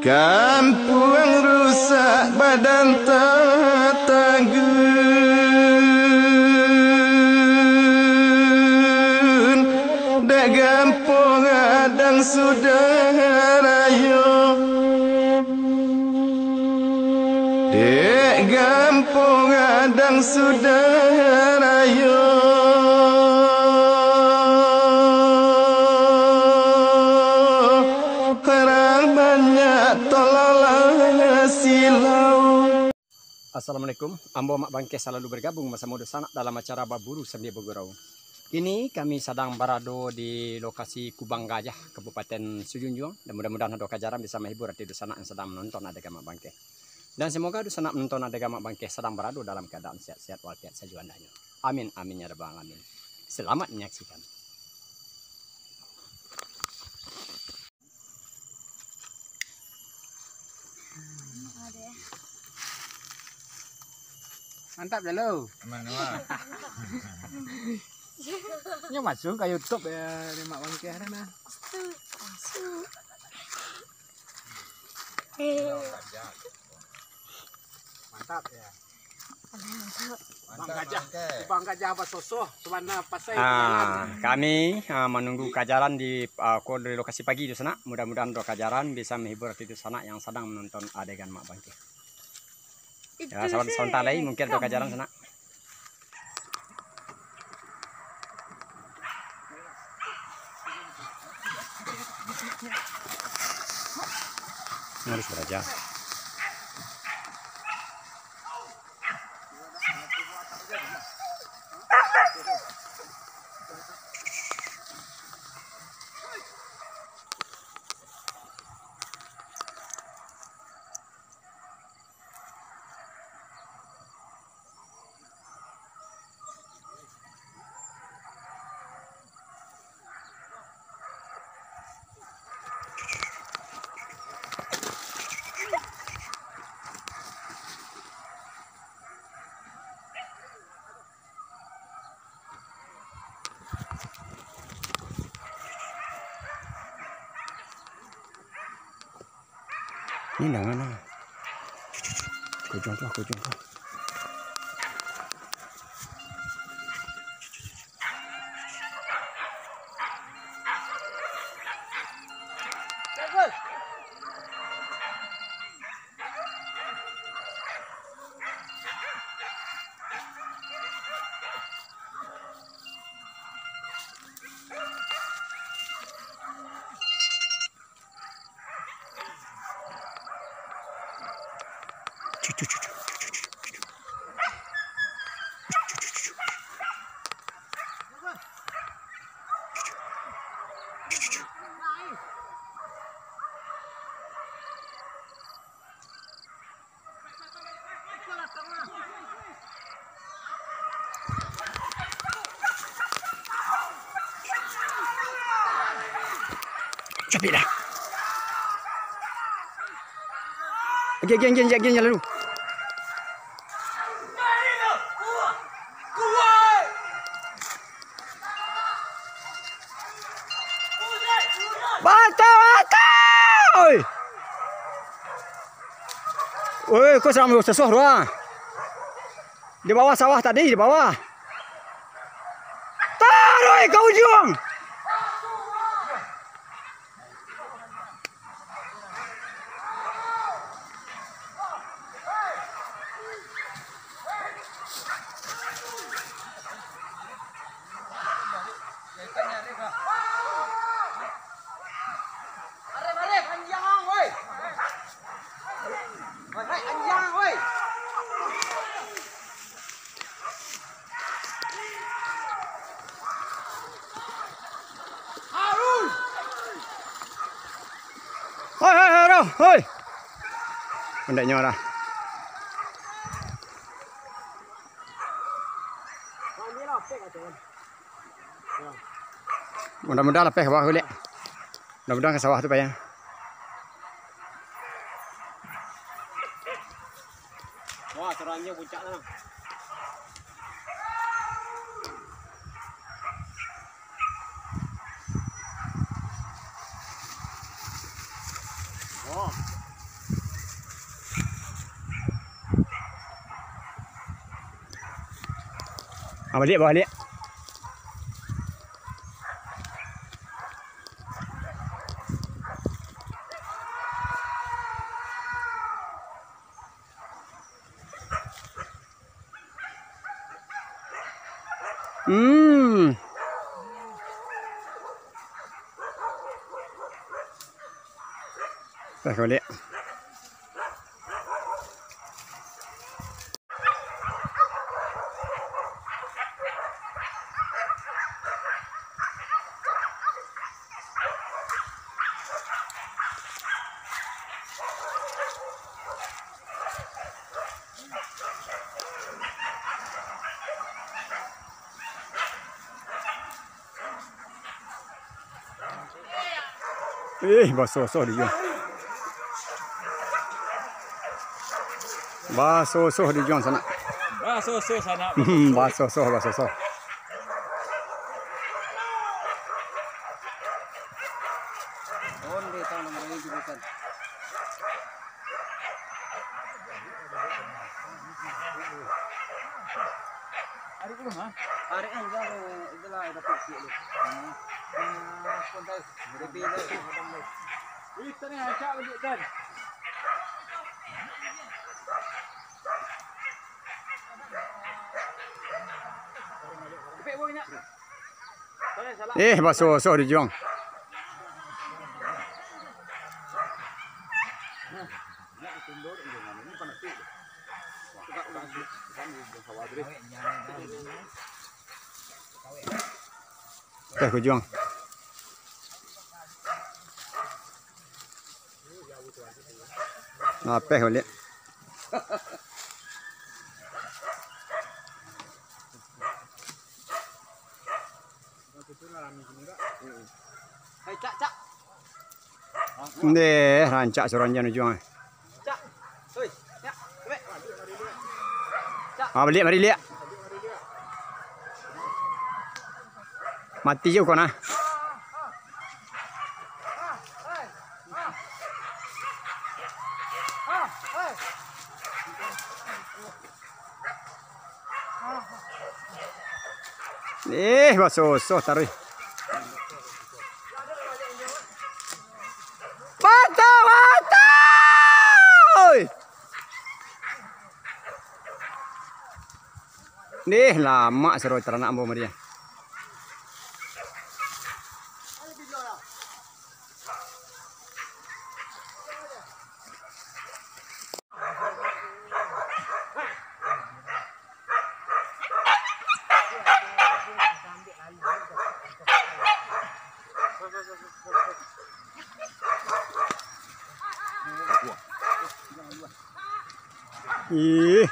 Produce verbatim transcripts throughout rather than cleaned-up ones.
Kampuang rusak badan tatanggun, dek gampo gadang sudah rayo. Dek gampo gadang sudah rayo, parang banyak tolong lah silau. Assalamualaikum, ambo Mak Bangkeh salalu bergabung basamo dunsanak dalam acara Baburu Sambia Bagurau. Kini kami sadang barado di lokasi Kubang Gajah, Kabupaten Sijunjuang, dan mudah-mudahan ado kajaran bisa mahibur ati dunsanak yang sadang manonton adegan Mak Bangkeh. Dan semoga dunsanak manonton adegan Mak Bangkeh sadang barado dalam keadaan sehat-sehat walafiat sajuandahnyo. Amin, amin, ya rabbal alamin. Selamat menyaksikan. Mantap, Jalo. Aman, aman. Nyo masuk ka YouTube ya, ni Mak Bangkeh ni nah. Masuk. Mantap ya. Bang Gajah, Bang Gajah basosoh sabana pasai. Ah, kami, ah, manunggu kajaran di, ah, ko dari lokasi pagi tu sanak. Mudah-mudahan tu kajaran bisa menghibur ati tu sanak yang sadang menonton adegan Mak Bangkeh. Ya, saban-, sabanta lai mungkin ada kajaran sanak. Harus baraja. Ni nang mana? Kujung tu, kujung tu. Capek dah. Oke, oke, oke, oke, oke, lalu. Bata, bata! Oi! Oi, kau serang sasuah tu ah. Di bawah sawah tadi, di bawah. Taruih ka ujuang. Hoi, hoi, hoi, hoi, hoi. Pendeknya lah. Mudah-mudahan lapeh ka bawah kulik. Mudah-mudahan ka sawah tu payah. Wah, seranjang puncak sana. Wah. Ah, baliak, baliak. Hmm. Dah baliak. Eh, basosoh di juang. Basosoh di juang sanak. Basosoh sanak. Hmm, basosoh, basosoh. Onde tang nomor ini jurusan. Tarik dulu, ha? Tarik kan, jangan, itulah, ada pokok tu. Nah, nah, kontak. Lebih dah. Ih, tadi acak balik, Tan. Cepet, boy, nak. Eh, basosoh di juang. Teh ku juang. Lapeh baliak. Hei, cak, cak. Ndeh, rancak suruhan jan ujuang. Cak. Hoi, ya, cepet. Cak. Ah, baliak, mari liak. Mati juo kau nah. Eh, basosoh taruih. Mantap, mantap! Oi! Nih, lamak saro taranak ambo mah dia. Ih.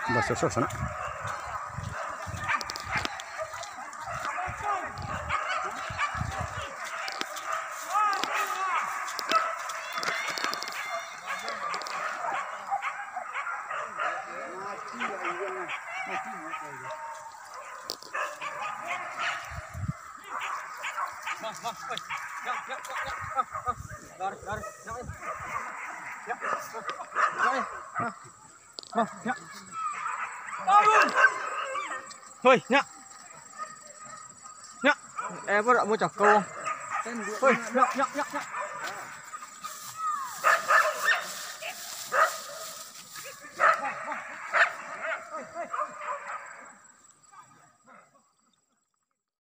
Basosoh sanak. Hoi, nyak. Nyak. Eh, apa nak mau cakau? Hoi, nyak, nyak, nyak, nyak.